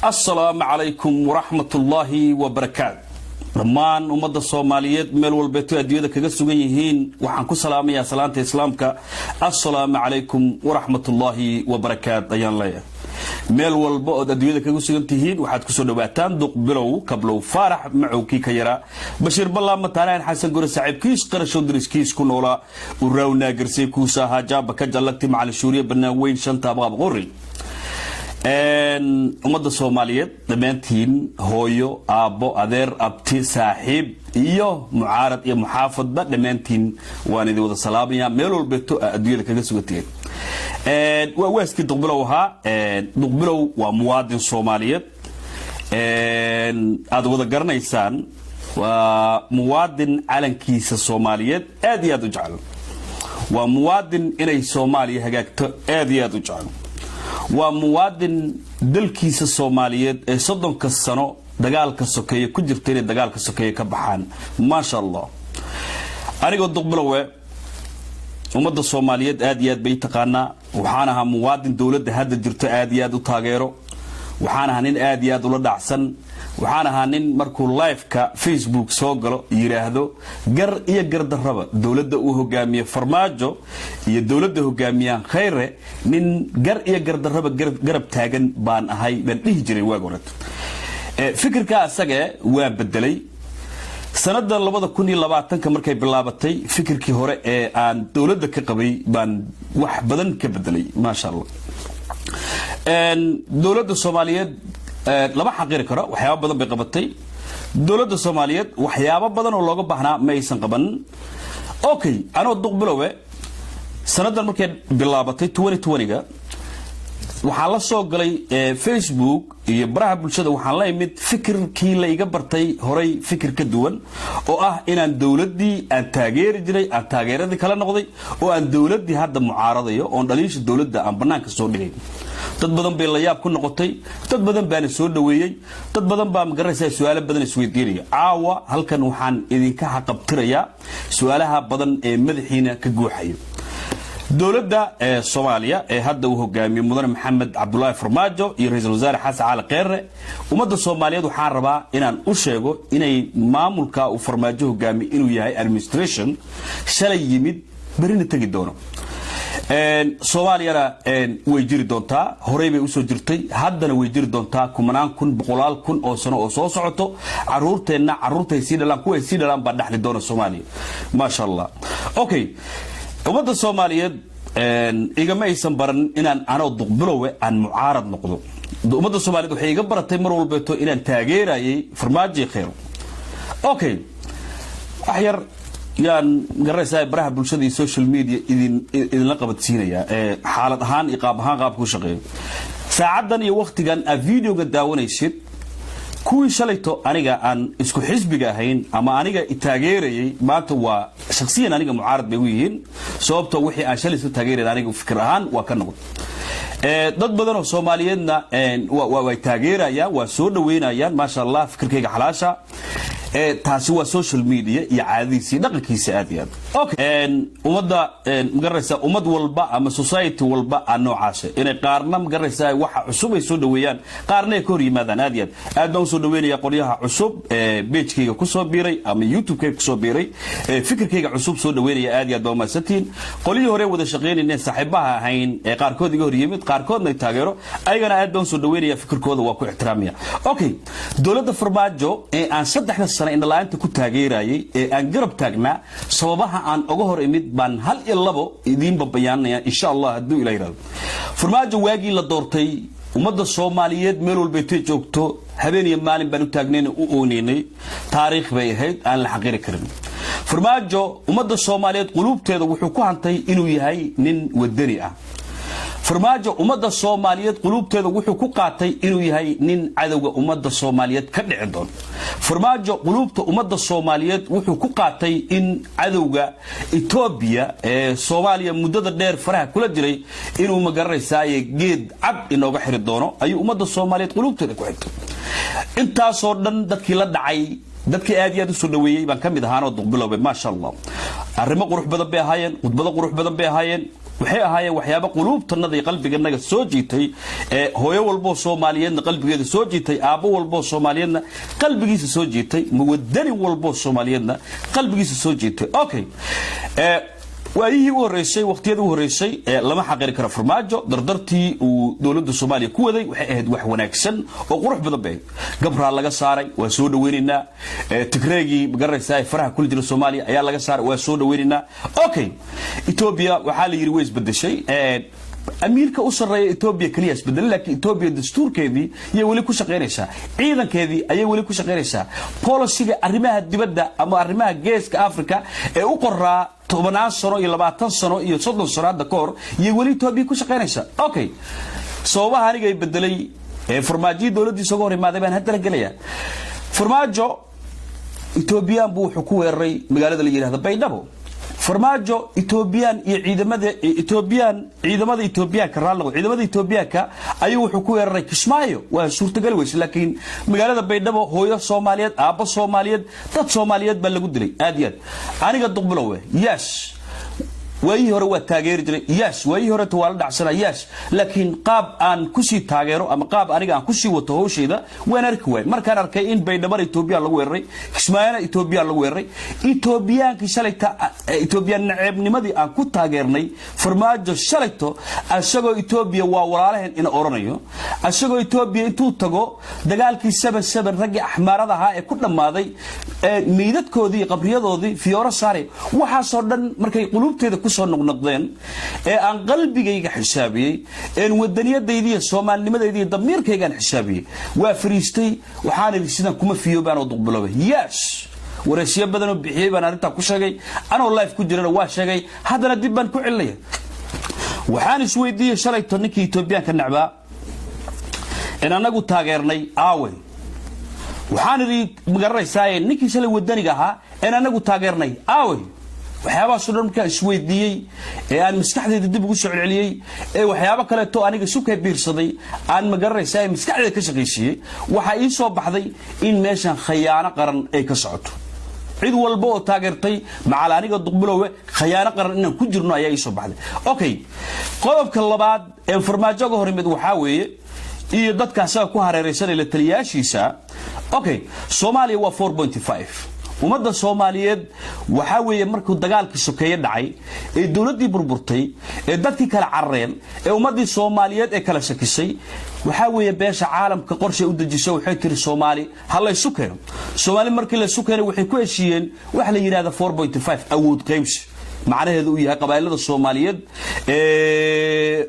Asalaamu calaykum waraxmatullaahi wabarakaatu. Dhammaan ummadda Soomaaliyeed meel walbeeto adduunyada kaga sugan yihiin, waxaan ku salaamayaa salaanta Islaamka. Assalaamu calaykum waraxmatullaahi wabarakaat ayaan leeyahay. Meel walba ood adduunyada kaga sugan tihiin, waxaad kusoo dhawaataan Duqbilow Kablow Faarax Macowkii ka yaraa, Bashiir Ballaam, Mataanaan Xasan Gore, saaxiibkiis qarashow, dariskiis ku noolaa uraawnaa, garsay kuusa ahaa, jaaba ka jallagti, macalin Shuuriye, bannaan weyn, shanta abqaab qori. Ummadda Soomaaliyeed dhammaantiin, hooyo, aabbo, adeer, abti, saaxiib iyo mucaarad iyo muxaafadba, dhammaantiin waan idin wada salaamaya meel walbeeto aa adduunyada kaga sugantihiin. Waa waaskii Duqbilow ahaa. Duqbilow waa muwaadin Soomaaliyeed aad wada garanaysaan, waa muwaadin calankiisa Soomaaliyeed aad iyo aad u jecel, waa muwaadin inay Soomaaliya hagaagto aad iyo aad u jecel, waa muwaadin dalkiisa Soomaaliyeed ee 30-ka sano dagaalka sokeeye ku jirta inay dagaalka sokeeye ka baxaan. Maasha Allah. Anigoo Duqbilowe, ummadda Soomaaliyeed aad iyo aad bay taqaanaa. Waxaan ahaa muwaadin dowladda hadda jirto aad iyo aad u taageero. Waxaan ahaa nin aad iyo aad ula dhacsan. Waxaan ahaa nin markuu liveka Facebook soo galo yidhaahdo gar iyo gardarraba dowladda uu hogaamiye Farmaajo iyo dowladda hogaamiyaan Khayre, nin gar iyo gardarraba garab taagan baan ahay baan dhihi jiray waag horeto. Fikirka asage waa bedelay sanada 2020-ka markay bilaabatay. Fikirkii hore ee aan dowladda ka qabay baan wax badan ka bedelay, maasha Allah. Dowladda Soomaaliyeed lama xaqiri karo, waxyaaba badan bay qabatay. Dowladda Soomaaliyeed waxyaabo badan oo looga baahnaa ma aysan qabanin. Okay, anoo Duqbilowe, sanadan markay bilaabatay ga, waxaan la soo galay Facebook iyo baraha bulshada. Waxaan la imid fikirkii la iga bartay horay fikir ka duwan, oo ah inaan dowladdii aan taageeri jiray aan taageeradii kala noqday, oo aan dowladdii hadda mucaaradayo, oon dhaliisha dowladda aan bannaanka soo dhigay. Dad badan bay la yaab ku noqotay, dad badan baana soo dhoweeyey, dad badan baa, magaranaysaa, su-aalo badan isweydiinaya. Caawa halkan waxaan idinka haqabtirayaa su-aalaha badan ee madaxiina ka guuxayo. Dowladda Soomaaliya ee hadda uu hogaamiyo mudane Maxamed Cabdulaahi Farmaajo iyo ra-iisul wasaare Xasan Cali Kheyre, ummadda Soomaaliyeed waxaan rabaa inaan u sheego inay maamulka uu Farmaajo hogaamiyo inuu yahay administration shalay yimid, berina tegi doono. Soomaaliyana way jiri doontaa, horey bay usoo jirtay, haddana way jiri doontaa kumanaan kun, boqolaal kun oo sano oo soo socoto. Caruurteenna, caruurtay sii dhalaan, kuway sii dhalaan baa dhexli doona Soomaaliya, maasha Allah. Okay, ummadda Soomaaliyeed igama aysan baran inaan anoo Duqbilowe aan mucaarad noqdo. Ummadda Soomaaliyed waxay iga baratay mar walbeeto inaan taageerayay Farmaajo Kheyr. Okay, wax yar yaan garanaysaa baraha bulshada iyo social media idinla qabadsiinaya xaalad ahaan iyo qaab ahaan qaabka u shaqeeyo. Saacaddan iyo wakhtigan aad videoga daawanaysid, kuwii shalayto aniga aan isku xisbiga ahayn ama aniga taageerayay, maanta waa shaksiyan aniga mucaarad bay u yihiin, sababtoo wixii aan shalay isla taageerayn aniga fikir ahaan waa ka noqday. Dad badan oo Soomaaliyeedna way taageerayaan, waa soo dhaweynayaan, maasha Allah, fikirkayga xalaasha. Taasi waa social media iyo caadadiisa iyo dhaqankiisa aad iyo aad. Okay, ummadda, magaranaysaa, ummad walba ama society walba aa noocaasa, inay qaarna, magaranaysaa, waxa cusub ay soo dhaweeyaan, qaarna ay ka hor yimaadaan. Aad iyo aad aad baan usoo dhaweynaya qolyaha cusub ee pagekayga kusoo biiray ama YouTube-kayga kusoo biiray, fikirkayga cusub soo dhaweynaya. Aad iyo aad baa umahadsantihiin. Qolyihii hore wada shaqaynayneen, saaxiibaha ahayn, ee qaarkood iga hor yimid, qaarkoodna ay taageero, ayagana aad baan usoo dhaweynaya, fikirkooda waa ku ixtiraamaya. Okay, dowladda Farmaajo ee aan 3-da sano indhala-aanta ku taageerayay ee aan garab taagnaa, sababaha aan uga hor imid baan hal iyo labo idiinba bayaanaya, insha Allah, hadduu Ila yidhahdo. Farmaajo waagii la doortay, ummadda Soomaaliyeed meel walbaytay joogto habeen iyo maalin baan u taagnayn, u ooneynay. Taariikh bay ahayd aan la xaqiri karin. Farmaajo ummadda Soomaaliyeed quluubteeda wuxuu ku hantay inuu yahay nin wadani ah. Farmaajo ummadda Soomaaliyeed quluubteeda wuxuu ku qaatay inuu yahay nin cadowga ummadda Soomaaliyeed ka dhici doono. Farmaajo quluubta ummadda Soomaaliyeed wuxuu ku qaatay in cadowga Etoobiya ee Soomaaliya muddada dheer faraha kula jiray inuu, magaranaysaay, geed cad inooga xiri doono ayuu ummadda Soomaaliyeed quluubteeda ku xigtay. Intaasoo dhan dadkii la dhacay, dadkii aad iyo aad u soo dhaweeyey baan ka mid ahaanoo Duqbilowbe, maasha Allah. Arrimo qurux badan bay ahaayeen, khudbado qurux badan bay ahaayeen. Waxay ahaayeen waxyaabo quluubtanada iyo qalbiganaga soo jiitay, hooyo walboo Soomaaliyeedna qalbigeeda soo jiitay, aabbo walboo Soomaaliyeedna qalbigiisa soo jiitay, muwadani walboo Soomaaliyeedna qalbigiisa soo jiitay. Okay, waayihii u horeysay, waqtiyadii u horeysay, lama xaqiri karo Farmaajo. Dardartii uu dowladda Soomaaliya ku waday waxay ahayd wax wanaagsan oo qurux badan bay ahayd. Gabraa laga saaray, waa soo dhaweynaynaa. Tigreegii, magaranaysaa, faraha kula jira Soomaaliya ayaa laga saaray, waa soo dhaweynaynaa. Okay, Etoobiya waxaa la yidhi way isbedeshay. Amiirka u sarreeya Etoobiya keliya isbedelay, laakiin Etoobiya dastuurkeedii ayay weli ku shaqaynaysaa, ciidankeedii ayay weli ku shaqaynaysaa, policyga arrimaha dibadda ama arrimaha Geeska Africa ee u qoraa 10-aan sano iyo 20 sano iyo 30 sano hadda ka hor iyay weli Etoobiya ku shaqaynaysaa. Okay, sababaha aniga bedelay ee Farmaajiyii dowladdiisa uga hor imaaday baan haddana gelaya. Farmaajo Etoobiyaan buu wuxuu ku weeraray magaalada la yidhahdo Baydhabo. Farmaajo Etoobiyaan iyo ciidamada Etoobiyaan, ciidamada Etoobiyaanka, raalli, ciidamada Etoobiyaanka ayuu wuxuu ku weeraray Kismaayo. Waa suurtagali weyse, laakiin magaalada Baydhabo hooyo Soomaaliyeed, aabbo Soomaaliyeed, dad Soomaaliyeed baa lagu dilay. Aad iyo aad aniga Duqbilowe, yes, waayihii hore waa taageeri jiray, yes, waayihii horeta waa la dhacsana, yes, laakiin qaab aan kusii taageero ama qaab aniga aan kusii wato hawshayda waan arki waay markaan arkay in Baydhabana Etoobiya lagu weeraray, Kismaayona Etoobiya lagu weeraray. Etoobiyaankii shalayta, Etoobiyaan naceebnimadii aan ku taageernay Farmaajo shalayto, asagoo Etoobiya waa walaalaheen ina oranayo, asagoo Etoobiya intuu tago dagaalkii 7-7 raggii Axmaarada ahaa ee ku dhammaaday meydadkoodii iyo qabriyadoodii fiyooro saare, waxaasoo dhan markay quluubteeda kusoo noqnoqdeen ee aan qalbigayga xisaabiyey, een wadaniyadaydi iyo soomaalinimadaydi iyo damiirkaygaan xisaabiyey, waa fariistay. Waxaan idhi sidan kuma fiyoobaan oo Duqbiloobay. Yes, wareysyo badanoo bixiyey baan arrintaa ku sheegay, anoo live ku jirana waa sheegay, haddana dib baan ku celinaya. Waxaan isweydiiyey shalayto, ninkii Etoobiyaanka necbaa in annagu taageernay aawe? Waxaan idhi, magaranaysaa, ninkii shalay wadaniga ahaa in anagu taageernay aawe? Waxyaabahaasoo dhan markaan isweydiiyey ee aan maskaxdayda dib ugu soo celceliyey ee waxyaabo kaleeto aniga sukay biirsaday aan, magaranaysaa, maskaxdayda ka shaqaysiiyey, waxaa ii soo baxday in meeshan khayaano qaran ay ka socoto. Cid walba oo taageertay macal aniga Duqbilowe khayaano qaran inaan ku jirno ayaa ii soo baxday. Okay, qodobka labaad ee Farmaajo ga hor imid waxaa weeye iyo dadka asaga ku hareeraysanay la taliyaashiisa. Okay, Soomaaliya waa 4.5. Ummadda Soomaaliyeed waxaa weeye markuu dagaalkii sokeeye dhacay ee dowladdii burburtay ee dadkii kala carareen ee ummaddii Soomaaliyeed ee kala shakisay, waxaa weeye beesha caalamka qorshay u dejiso. Waxay tiri Soomaali ha laysu keeno. Soomaali markii laysu keenay, waxay ku heshiiyeen waxa la yidhahda 4.5, awood qaybsi, macnaheedu uu yahay qabaa'ilada Soomaaliyeed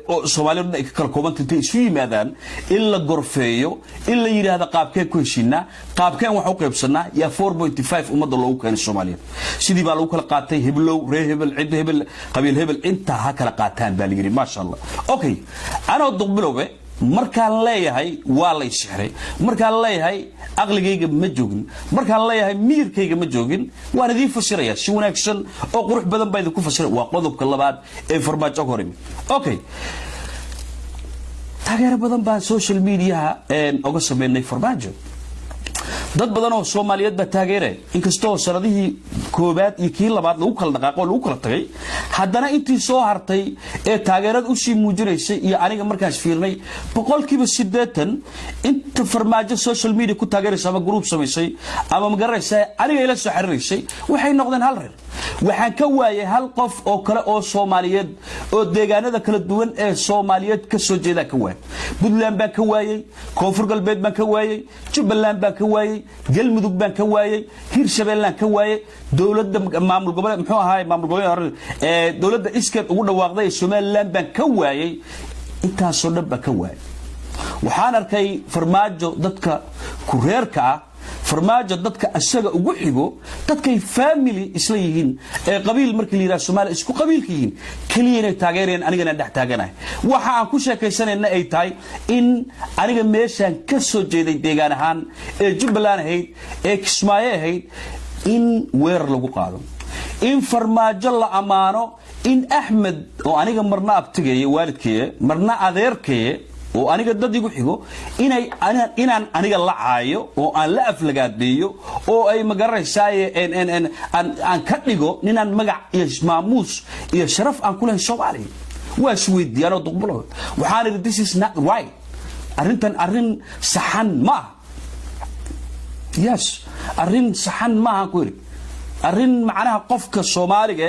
oo Soomaaliyad dhan ay ka kala koobanta intay isu yimaadaan in la gorfeeyo, in la yidhaahdo qaabkeen ku heshiinaa, qaabkeen wax u qaybsanaa. Yaa 4.5 ummadda loogu keenay Soomaaliyeed. Sidii baa lagu kala qaatay: heblow, reer hebel, cid hebel, qabiil hebel, intaa ha kala qaataan baa la yidhi. Maasha Allah. Okay, anoo Duqbilowe markaan leeyahay waa lay sixray, markaan leeyahay aqligayga ma joogin, markaan leeyahay miyirkayga ma joogin, waan idiin fasiraya. Si wanaagsan oo qurux badan baa idinku fasiraya. Waa qodobka labaad ee Farmaajo ka hor imid. Okay, taageero badan baan social mediaha oga sameynay Farmaajo. Dad badan oo Soomaaliyeed baa taageere. Inkastoo sanadihii koobaad iyo kii labaad lagu kala dhaqaaqo oo lagu kala tagay, haddana intii soo hartay ee taageerada usii muujinaysay iyo aniga markaas fiirnay, 80% inta Farmaajo social media ku taageeraysa ama group samaysay ama, magaranaysa, aniga ila soo xiriiraysay, waxay noqdeen hal reer. Waxaan ka waayay hal qof oo kale oo Soomaaliyeed oo deegaanada kala duwan ee Soomaaliyeed ka soo jeedaa ka waayay. Puntland baan ka waayey, Koonfur Galbeed baan ka waayey, Jubbaland baan ka waayey, Galmudug baan ka waayey, Hirshabeellaan ka waayey, dowladda maamul goboleed, muxuu ahaay, maamul goboleed ee dowladda iskeed ugu dhawaaqday ee Somaliland baan ka waayey. Intaasoo dhan baan ka waayay. Waxaan arkay Farmaajo dadka kureerka ah, Farmaajo dadka isaga ugu xigo, dadkay family isla yihiin ee qabiil markii la yidhaha Soomaaliya isku qabiilka yihiin keliya inay taageerayaan, anigana dhex taaganahay. Waxa aan ku sheekaysanayna ay tahay in aniga meeshaan ka soo jeeday deegaan ahaan ee Jubbaland ahayd ee Kismaayo ahayd in weerar lagu qaado, in Farmaajo la ammaano, in Axmed oo aniga marna abtigaye waalidkaye, marna adeerkaye, oo aniga dad igu xigo, inay inaan aniga la caayo oo aan la aflagaadeeyo oo ay, magaranaysaay, aan ka dhigo ninaan magac iyo maamuus iyo sharaf aan ku lahayn Soomaaliya. Waa isweydiiyaanoo duqbulo. Waxaan idhi, "This is not right." Arrintan arrin saxan ma aha. Yes, arrin saxan maahan ku idhi. Arrin macnaha qofka Soomaaliga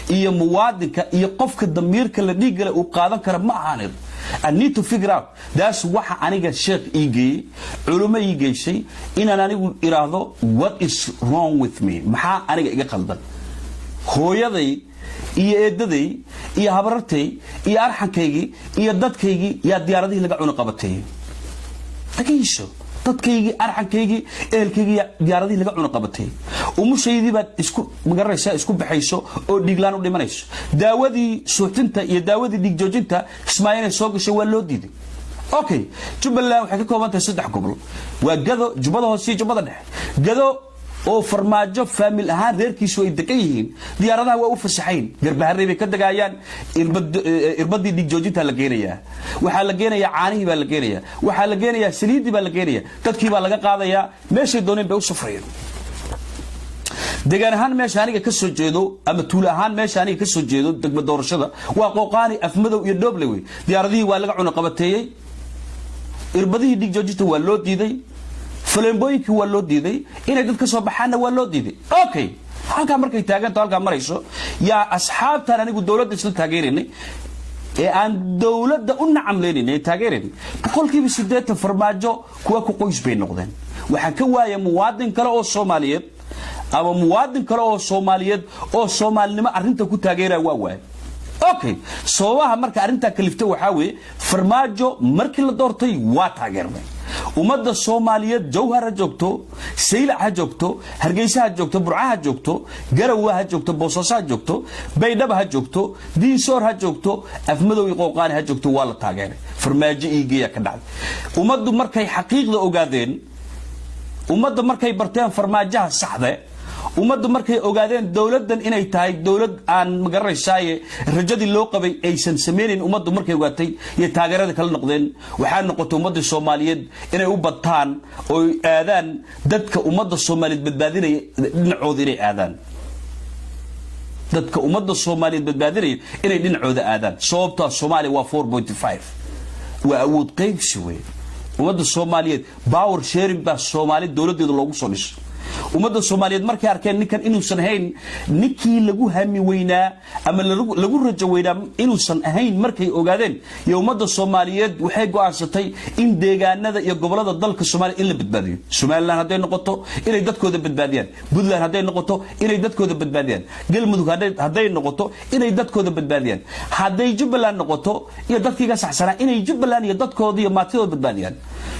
iyo muwaadinka iyo qofka damiirka la dhiiggale uu qaadan kara ma ahaan idhi. I need to figure out. That's waxa aniga sheekh ii geeyey, culummo ii geysay, inaan anigu iraahdo, "What is wrong with me? Maxaa aniga iga qaldan?" Hooyaday iyo eedaday iyo habarartay iyo arxankaygii iyo dadkaygii yaa diyaaradihii laga cuna qabatay. Dhagayso, dadkaygii, arxankaygii, ehelkaygii diyaaradihii laga cuna qabatay. Umushaydii baad isku magaranaysaa, isku baxayso oo dhiiglaan u dhimanayso. Daawadii suuxdinta iyo daawadii dhiig joojinta Kismaayo inay soo gasho waa loo diiday. Okay, Jubbaland waxay ka kooban tahay saddex gobol: waa Gado, Jubbada Hoose iyo Jubbada Dhexe. Gado oo Farmaajo family ahaan reerkiisu ay degan yihiin, diyaaradaha waa u fasaxayn. Garbaharey bay ka dagaayaan. Irbadii dhiig joojinta la geenayaa, waxaa la geenayaa caanihii baa la geenayaa, waxaa la geenayaa saliiddii baa la geenayaa, dadkii baa laga qaadayaa, meeshay dooneen bay u safrayeen. Degaan ahaan meesha aniga ka soo jeedo ama tuulo ahaan meesha aniga ka soo jeedo, degmo doorashada waa Qooqaani, Afmadow iyo Dhoble wey. Diyaaradihii waa laga cunaqabateeyey, irbadihii dhiig joojinta waa loo diiday, faleembooyinkii waa loo diiday, inay dad ka soo baxaanna waa loo diiday. Okay, halkaa markay taaganto, halkaa marayso, yaa asxaabtaan anigu dowladda isla taageeraynay ee aan dowladda u nacamleynaynay ee taageeraynay, 80% Farmaajo kuwa ku qoys bay noqdeen. Waxaan ka waaya muwaadin kale oo Soomaaliyeed ama muwaadin kale oo Soomaaliyeed oo Soomaalinimo arrinta ku taageeraya waa waaya. Okay, sababaha marka arrintaa kalifta waxaa weeye, Farmaajo markii la doortay waa taageernay. Ummadda Soomaaliyeed, Jawhar ha joogto, Saylac ha joogto, Hargeysa ha joogto, Burca ha joogto, Garowa ha joogto, Boosaaso ha joogto, Baydhaba ha joogto, Diinsoor ha joogto, Afmadow iyo Qooqaani ha joogto, waa la taageeray. Farmaajo iigeeya ka dhacday. Ummaddu markay xaqiiqda ogaadeen, ummadda markay barteen Farmaajaha saxde, ummaddu markay ogaadeen dowladdan inay tahay dowlad aan magaranaysaye rajadii loo qabay aysan samaynayn, ummaddu markay ogaatay iyo taageerada kala noqdeen. Waxaa noqotay ummadda Soomaaliyeed inay u bataan oo aadaan dadka ummadda Soomaaliyeed badbaadinaya dhinacooda inay aadaan, dadka ummadda Soomaaliyeed badbaadinaya inay dhinacooda aadaan. Sababtaa Soomaaliya waa 4.5, waa awood qaybsi wey. Ummadda Soomaaliyeed power sharing baa Soomaali dowladeeda loogu soo dhisay. Ummadda Soomaaliyeed markay arkeen ninkan inuusan ahayn ninkii lagu hami weynaa ama lagu rajo weynaa inuusan ahayn, markay ogaadeen iyo ummadda Soomaaliyeed waxay go'aansatay in deegaanada iyo gobolada dalka Soomaaliya in la badbaadiyo. Somaliland hadday noqoto, inay dadkooda badbaadiyaan. Puntland hadday noqoto, inay dadkooda badbaadiyaan. Galmudug hadday noqoto, inay dadkooda badbaadiyaan. Hadday Jubbaland noqoto iyo dadkii ka saxsanaa, inay Jubbaland iyo dadkooda iyo maatidooda badbaadiyaan.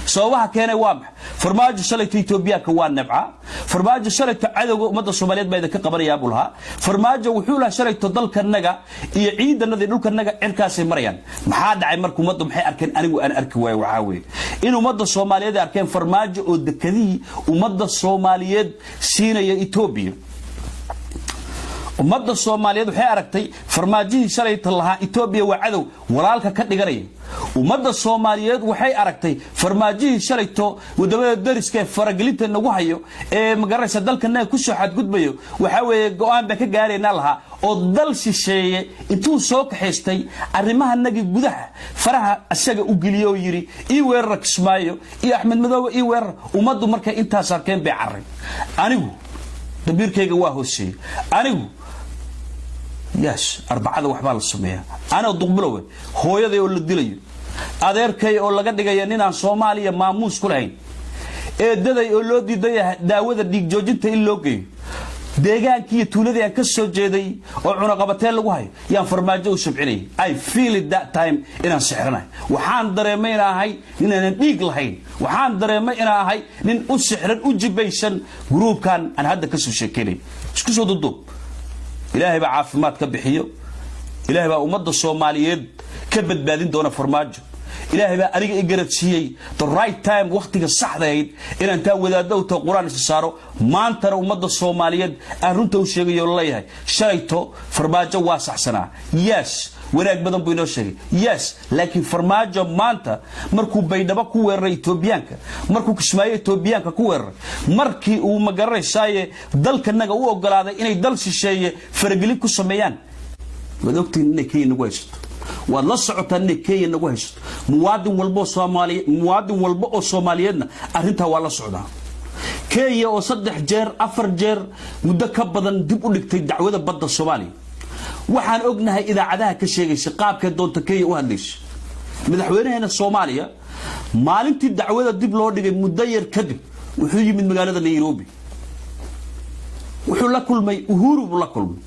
Sababaha keenay waa maxa? Farmaajo shalayta Etoobiyaanka waa nebca. Farmaajo shalayto cadowga ummadda Soomaaliyeed baa idinka qabanayaa buu lahaa. Farmaajo wuxuu lahaa shalayto dalkanaga iyo ciidanada iyo dhulkanaga cirkaasay marayaan. Maxaa dhacay marka? Ummaddu maxay arkeen anigu aan arki waayo? Waxaa weeye in ummadda Soomaaliyeed ay arkeen Farmaajo oo dekadihii ummadda Soomaaliyeed siinaya Etoobiya. Ummadda Soomaaliyeed waxay aragtay Farmaajihii shalayta lahaa Etoobiya waa cadow walaalka ka dhiganaya. Ummadda Soomaaliyeed waxay aragtay Farmaajihii shalayto wadamada dariska ee faragelinta nagu hayo ee magaranaysa dalkanaga kusoo xadgudbayo, waxaa weeye go-aan baan ka gaaraynaa lahaa, oo dal shisheeye intuu soo kaxaystay arrimahanagii gudaha faraha isaga u geliye oo yidhi, "Ii weerara Kismaayo iyo Axmed Madoobe, ii weerar." Ummaddu markay intaas arkeen bay carray. Anigu damiirkayga waa hooseeyey. Anigu, yes, Arbacada waxbaa la sameeyaa. Anoo Duqbilowe, hooyaday oo la dilayo, adeerkay oo laga dhigaya ninaan Soomaaliya maamuus ku lahayn, eedaday oo loo diidaya daawada dhiig joojinta in loo geeyo, deegaankii iyo tuuladii aan ka soo jeeday oo cunaqabateen lagu hayo, yaan Farmaajo u sabcinayay. I feel it that time inaan sixranahay. Waxaan dareemay inaan ahay inaanan dhiig lahayn. Waxaan dareemay inaan ahay nin u sixran, u jibaysan gruubkan aan hadda ka soo sheekeynay. Isku soo duduub, Ilaahay baa caafimaad ka bixiyo. Ilaahay baa ummadda Soomaaliyeed ka badbaadin doona Farmaajo. Ilaahay baa aniga i garad siiyey the right time, wakhtiga saxdahayd, inaan taa wadaaddo u taho, Qur-aan isa saaro. Maantana ummadda Soomaaliyeed aan runta u sheegayo, leeyahay, shalayto Farmaajo waa saxsanaa. Yes, wanaag badan buu inoo sheegay, yes, laakiin Farmaajo maanta markuu Baydhabo ku weeraray Etoobiyaanka, markuu Kismaayo Etoobiyaanka ku weeraray, markii uu magaranaysaaye dalkanaga u ogolaaday inay dal shisheeye faragelin ku sameeyaan, waad ogtihiin inay Kenya nagu haysato. Waad la socotaan inay Kenya nagu haysato. Muwaadin walbo Soomaali, muwaadin walba oo Soomaaliyeedna arrintaa waa la socdaa. Kenya oo saddex jeer, afar jeer, muddo ka badan dib u dhigtay dacwada badda Soomaaliya, waxaan ognahay idaacadaha ka sheegaysa qaabkee doonta Kenya u hadlaysa. Madaxweynaheena Soomaaliya maalintii dacwada dib loo dhigay muddo yar kadib wuxuu yimid magaalada Nairobi, wuxuu la kulmay Uhuru buu la kulmay.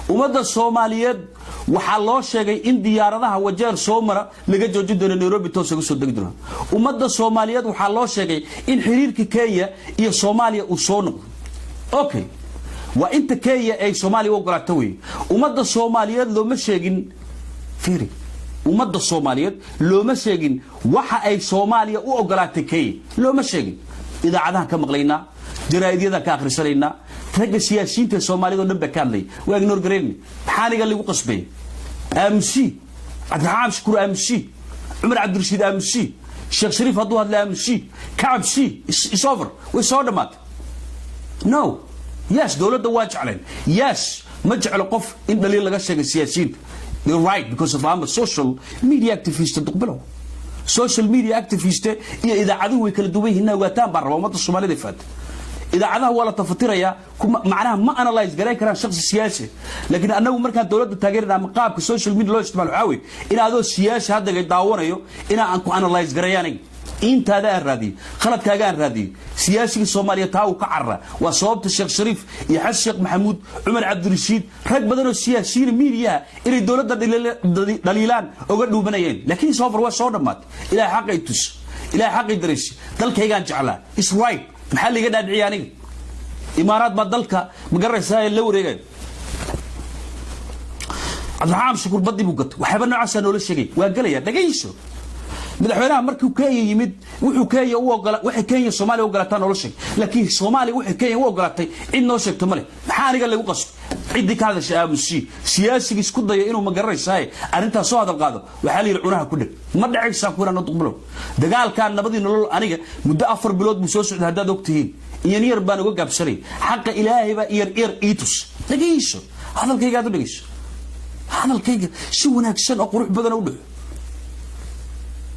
Ummadda Soomaaliyeed waxaa loo sheegay in diyaaradaha Wajeer soo mara laga joojin doono, Nairobi toos uga soo degi doona. Ummadda Soomaaliyeed waxaa loo sheegay in xiriirka Kenya iyo Soomaaliya uu soo noqdo. Okay, waa inta Kenya ay Soomaaliya u ogolaato wey. Ummadda Soomaaliyeed looma sheegin, fiiri, ummadda Soomaaliyeed looma sheegin waxa ay Soomaaliya u ogolaatay Kenya, looma sheegin. Idaacadahan ka maqlaynaa, jaraa'idyadaan ka akhrisanaynaa, ragga siyaasiyiinta ee Soomaalida o dhan baa ka hadlaya. Waa ignore garayna. Maxaa aniga lagu qasbay? Aamusi Cabdiraxmaan Shukuur, aamusi Cumar Cabdirashiid, aamusi Sheekh Shariif hadduu hadla, aamusi kacabsi. Is over, way soo dhammaatay. No, yes, dowladda waa jecleen. Yes, ma jeclo qof in dhaliil laga sheegay siyaasiyiinta. They're right, because of I'm a social media activist. Duqbilow social media activist iyo idaacaduhu way kala duwan yihiin. Ogaataan baan rabaa ummadda Soomaalida faata. Idaacadaha waa la tafatirayaa, macnaha ma analyze garayn karaan shakhsi siyaasi. Laakiin annagu markaan dowladda taageerina ama qaabka social media loo isticmaalo waxaa wey in adoo siyaasi hadda daawanayo inaa aan ku analyze gareeyo, aniga intaada aan raadiyo, khaladkaaga aan raadiyo. Siyaasiga Soomaaliya taa uu ka carara. Waa sababta Sheekh Shariif iyo Xasan Sheekh Maxamuud, Cumar Cabdirashiid, rag badan oo siyaasiyiin miidiyaha inay dowladda dhaliilaan oga dhuumanayeen. Laakiin soofar waa soo dhammaatay. Ilahay xaqay tus, Ilahay xaqay daraysi. Dalkaygaan jeclaa, is right. Maxaa liiga dhaadhiciya aniga? Imaaraad baa dalka, ma garanaysaa, la wareegay. Cabdiraxmaan Shukuur baddi buu gatay, waxyaaba noocaasaa noola sheegay. Waa gelaya, dhagayso. Madaxweynaha markuu Kenya yimid, wuxuu Kenya u ogola, waxay Kenya Soomaaliya u ogolaataa noola sheegay, laakiin Soomaaliya waxay Kenya u ogolaatay cid noo sheegto male. Maxaa aniga lagu qasbay? Ciddii ka hadashay aamusi. Siyaasigii isku daya inuu, ma garanaysaa, arrintaas soo hadal qaado, waxaa la yidhi cunaha ku dheg. Ma dhacaysaa ku irano Duqbilow. Dagaalkan nabadii nolol aniga muddo 4 bilood buu soo socday. Haddaad og tihiin, iyan yar baan uga gaabsanay. Xaqa Ilaahay baa iyar yar ii tus. Dhegayso hadalkayga, aad u dhegayso hadalkayga si wanaagsan oo qurux badan u dhexo,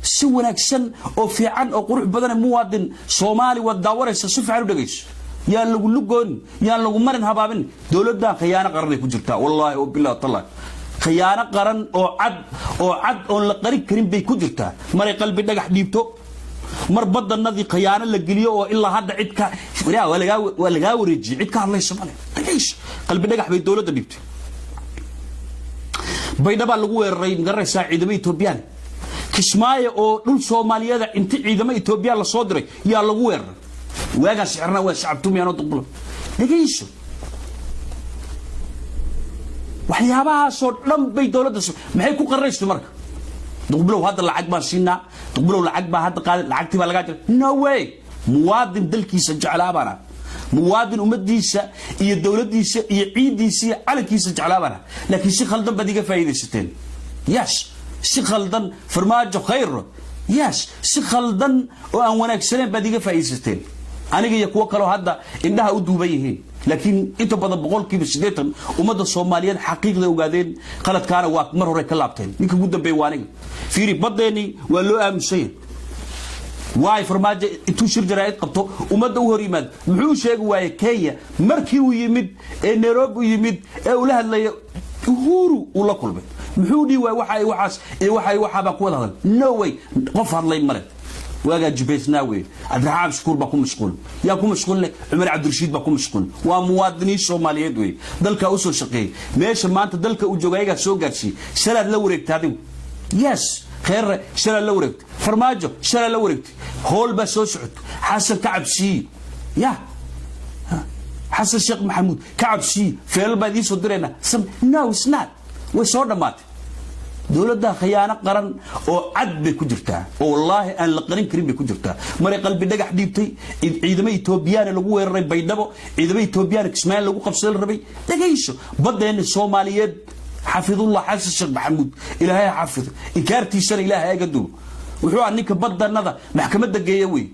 si wanaagsan oo fiican oo qurux badan. Muwaadin Soomaali waad daawanaysa, si fiican u dhegayso. Yaan lagu lugoonin, yaan lagu marin habaabin. Dowladdan khiyaano qaranay ku jirtaa, wallaahi oo billahi tallahi, khiyaano qaran oo cad, oo cad, oon la qarin karin bay ku jirtaa. Maray Qalbi Dhagax dhiibto, mar badanadii khiyaano la geliyo oo ilaa hadda cid ka waa lagaa wareejiyey, cid ka hadlaysa male. Dhagayso, Qalbi Dhagax bay dowladda dhiibtay. Baydhabaa lagu weeraray, magaraysaa, ciidamo Etoobiyaan. Kismaayo oo dhul Soomaaliyeeda inti ciidamo Etoobiyaan lasoo diray yaa lagu weeraray. Waagaan sixirna waa shacabtumiyaanoo. Duqbulo, dhegayso, waxyaabahaasoo dhan bay dowladda maxay ku qararaysto marka? Duqbilow, hadda lacag baan siinaa. Duqbilow, lacag baa hadda qaaday, lacagtii baa lagaa jiray. No way. Muwaadin dalkiisa jeclaa baana, muwaadin ummadiisa iyo dowladdiisa iyo ciiddiisa iyo calankiisa jeclaa baana, laakiin si khaldan baad iga faa'iidaysateen. Yes, si khaldan, Farmaajo, Khayro, yes, si khaldan oo aan wanaagsaneyn baad iga faa'iidaysateen, aniga iyo kuwo kaloo hadda indhaha u duuban yihiin. Laakiin inta badan, 80% ummadda Soomaaliyeed xaqiiqday ogaadeen, qaladkaana waa mar hore ka laabteen. Ninka ugu dambeeya waa aniga. Fiiri, baddeenii waa loo aamusanya. Waay Farmaajo intuu shir jaraa'id qabto ummadda u hor yimaado, muxuu sheegi waaye Kenya markii uu yimid ee Nairobi u yimid ee uu la hadlaya Uhuru uu la kulmay, muxuu dhihi waay waxa waxaas iyo waxa waxaa baan ku wada hadal? No way, qof hadlay male. Waagaa jibaysnaa wey. Cabdiraxmaan Shukuur baa ku mashquul, yaa ku mashquulne? Cumar Cabdirashiid baa ku mashquul. Waa muwaadiniin Soomaaliyeed wey, dalkaa usoo shaqeeyey, meesha maanta dalka uu jooga ayagaa soo gaarsiiyey. Shalaad la wareegta adigu. Yes, Kheerre shalaad la wareegtay, Farmaajo shalaad la wareegtay, howl baa soo socoto. Xasan ka cabsiiye, ya Xasan Sheekh Maxamuud ka cabsiiye, feelal baa idiin soo diraynaa. No, it's not. Way soo dhammaatay. Dowladda khiyaano qaran oo cad bay ku jirtaa, oo wallaahi aan la qarin karin bay ku jirtaa. Maray Qalbi Dhagax dhiibtay, ciidamo Etoobiyaana lagu weeraray Baydhabo, ciidamo Etoobiyaana Kismaayo lagu qabsaday la rabay. Dhagayso, baddeena Soomaaliyeed, xafidullah Xasan Sheekh Maxamuud, Ilaahay ha xafido, inkaartiisana Ilaahay aga dugo. Wuxuu ah ninka badanada maxkamadda geeya wey.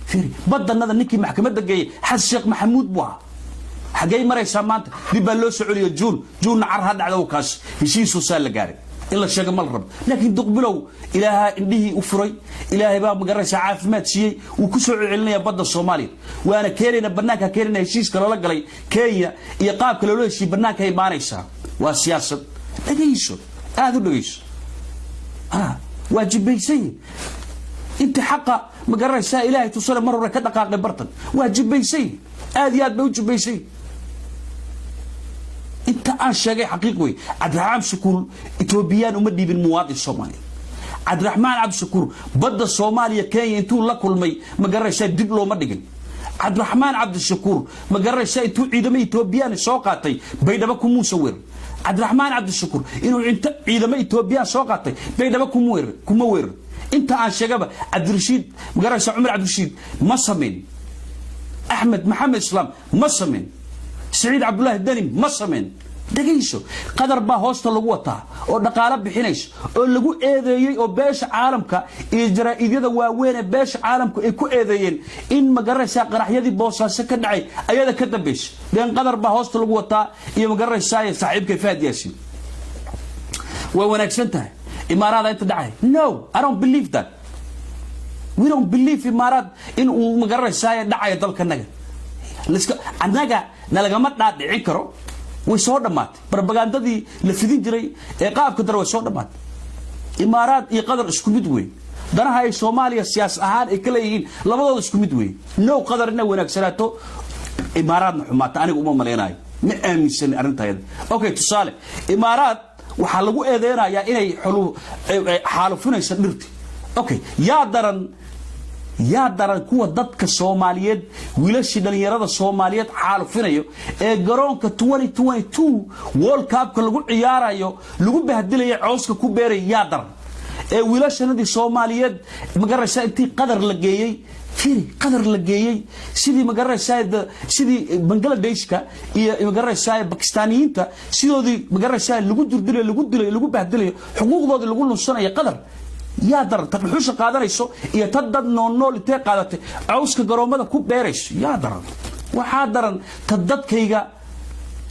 Fiiri, badanada ninkii maxkamadda geeyay Xasan Sheekh Maxamuud buu ahaa. Xaggay maraysaa maanta? Dib baa loo soo celiyo. Juun, juunna car ha dhacda. Kaas heshiisuu saa la gaaray. In la sheego ma la rabo, laakiin Duqbilow Ilaahaa indhihii u furay, Ilaahay baa, magaranaysaa, caafimaad siiyey. Wuu ku soo celcelinaya badda Soomaaliya, waana keenayna bannaanka, keenayna heshiiska lala galay Kenya iyo qaabka loola heshiiy bannaanka imaanaysaa. Waa siyaasad. Dhegayso, aada u dhegayso. Waa jibaysan yihin inta xaqa, ma garanaysaa, Ilaahay tusale mar hore ka dhaqaaqay bartan. Waa jibaysan yihin, aad iyo aad bay u jibaysan yihin. Inta aan sheegay xaqiiq wey. Cabdiraxmaan Shakuur Etoobiyaan uma dhiibin muwaadin Soomaaliya. Cabdiraxmaan Cabdishakuur badda Soomaaliya Kenya intuu la kulmay, ma garanaysaa, dib looma dhigin. Cabdiraxmaan Cabdishakuur, ma garanaysaa, intuu ciidamo Etoobiyaan soo qaatay Baydhabo kumuusa weerar. Cabdiraxmaan Cabdishakuur inuu inta ciidamo Etoobiyaan soo qaatay Baydhabo kuma weerar. Inta aan sheegaba Cabdirashiid, ma garanaysaa, Cumar Cabdirashiid ma samayn, Axmed Maxamed Islaam ma samayn, Siciid Cabdulaahi Deni ma samayn. Dhegayso, Qadar baa hoosta lagu wataa oo dhaqaalo bixinayso oo lagu eedeeyey oo beesha caalamka iyo jaraa'idyada waaweyn ee beesha caalamku ay ku eedeeyeen in, ma garanaysaa, qaraxyadii Boosaaso ka dhacay ayada ka dambaysa. Deen Qadar baa hoosta lagu wataa iyo, ma garanaysaa, saaxiibkay Fahad Yaasiin. Way wanaagsan tahay Imaaraada inta dhacay. No, I don't believe that. We don't believe Imaaraad in uu, ma garanaysaa, dhacayo dalkanaga. Annaga nalagama dhaadhicin karo. Way soo dhammaatay barbagandadii la fidin jiray ee qaabka dare, way soo dhammaatay. Imaaraad iyo Qatar isku mid wey. Danaha ay Soomaaliya siyaas ahaan ay ka leeyihiin labadooda isku mid wey. No, Qatar inay wanaagsanaato, Imaaraadna xumaata, aniga uma malaynayo, ma aaminsani arrintayada. Okay, tusaale, Imaaraad waxaa lagu eedeynayaa inay xaalufinayso dhirti. Okay, yaa daran? Yaa daran? Kuwa dadka Soomaaliyeed, wiilashii dhallinyarada Soomaaliyeed xaalufinayo ee garoonka World Cupka lagu ciyaarayo lagu bahdilayo, cawska ku beeraya, yaa daran? Ee wiilashanadii Soomaaliyeed, magaraysaa, intii Qadar la geeyey, firi, Qadar la geeyey, sidii, magaraysaa, sidii Bangladeshka iyo, magaraysaa, Bakistaaniyiinta sidoodii, magaraysaa, lagu durdilayo, lagu dilayo, lagu bahdilayo, xuquuqdoodii lagu lunsanayo Qadar, yaa daran? Ta dhuxusha qaadanayso iyo ta dad noolnool intee qaadatay cawska garoommada ku beerayso, yaa daran? Waxaa daran ta dadkayga,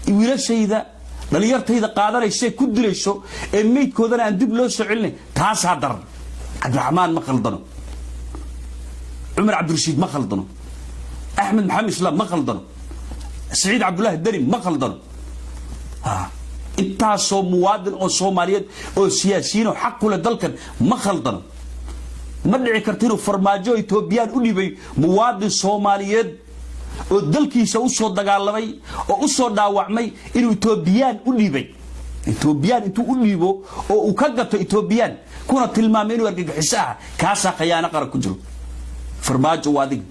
wiilashayda, dhalinyartayda qaadanaysa, ku dilayso ee meydkoodana aan dib loo soo celinay, taasaa daran. Cabdiraxmaan ma khaldano, Cumar Cabdirashiid ma khaldano, Axmed Maxamed Islaam ma khaldano, Saciid Cabdulaahi Deni ma khaldano. Intaasoo muwaadin oo Soomaaliyeed oo siyaasiyiin oo xaq ku leh dalkan ma khaldano. Ma dhici karta inuu Farmaajo Etoobiyaan u dhibay muwaadin Soomaaliyeed oo dalkiisa u soo dagaalamay oo u soo dhaawacmay, inuu Etoobiyaan u dhiibay, Etoobiyaan intuu u dhiibo oo uu ka gato Etoobiyaan, kuna tilmaamay inuu argagixiso ah. Kaasaa khayaano qaran ku jiro. Farmaajo waa adiga.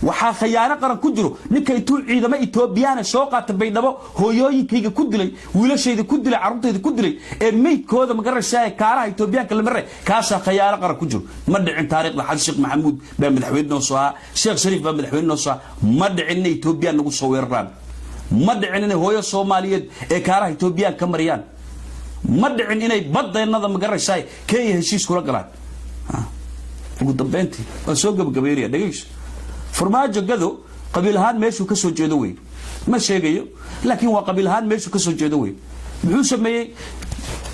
Waxaa khayaano qaran ku jiro ninka intuu ciidamo Etoobiyaana soo qaata Baydhabo hooyooyinkayga ku dilay, wiilashayda ku dilay, carruurtayda ku dilay, ee meydkooda, magaraysaa, kaaraha Etoobiyaanka la maray, kaasaa khayaano qaran ku jiro. Ma dhicin taariikhda. Xasan Sheekh Maxamuud baa madaxweyne noo soo ahaa, Sheekh Shariif baa madaxweyne noo soo ahaa. Ma dhicin inay Etoobiyaan nagu soo weeraraan. Ma dhicin inay hooyo Soomaaliyeed ee kaaraha Etoobiyaan ka mariyaan. Ma dhicin inay badeennada, magaraysaa, Kenya heshiis kula galaan. Ugu dambeyntii waan soo gabagabeynaya. Dhegayso, Farmaajo Gado qabiil ahaan meeshuu ka soo jeedo wey, ma sheegayo, laakiin waa qabiil ahaan meeshuu ka soo jeedo wey. Muxuu sameeyey?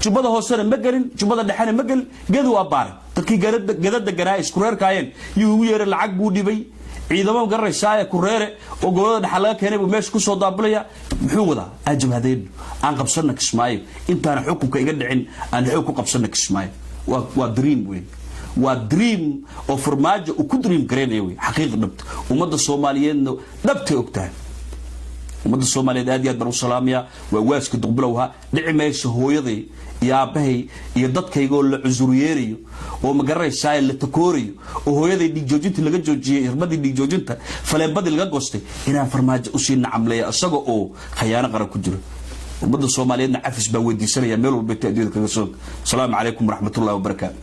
Jubbada Hoosena ma gelin, Jubbada Dhexena ma gelin, Gedu waa baaray. Dadkii Gada deganaa iskureerkaayeen yuu ugu yeeray, lacag buu dhibay, ciidamo, garanaysaaye, kureere oo gobolada dhexa laga keenay buu meesha kusoo daabulaya. Muxuu wadaa? Aan jabhadeen, aan qabsanna Kismaayo, intaana xukunka iga dhicin aan xoog ku qabsanna Kismaayo. Waa dream weyn, waa dream oo Farmaajo uu ku dream garaynaya wey. Xaqiiqa dhabta ummadda Soomaaliyeedna dhabtay og tahay. Ummadda Soomaaliyeed aad iyo aad baan u salaamaya. Waa waaska Duqbilowha. Dhici mayso hooyaday iyo aabbahay iyo dadkaygoo la cusuriyeerayo oo, ma garanaysaa, la takoorayo oo hooyaday dhiigjoojinta laga joojiyey, irmadii dhiigjoojinta faleebadii laga goostay, inaan Farmaajo usii nacamleeya isaga oo khayaano qaran ku jiro. Ummadda Soomaaliyeedna cafis baan weydiisanaya meel walba inta adduunyada kaga soo. Asalaamu calaykum waraxmatullahi wabarakaatu.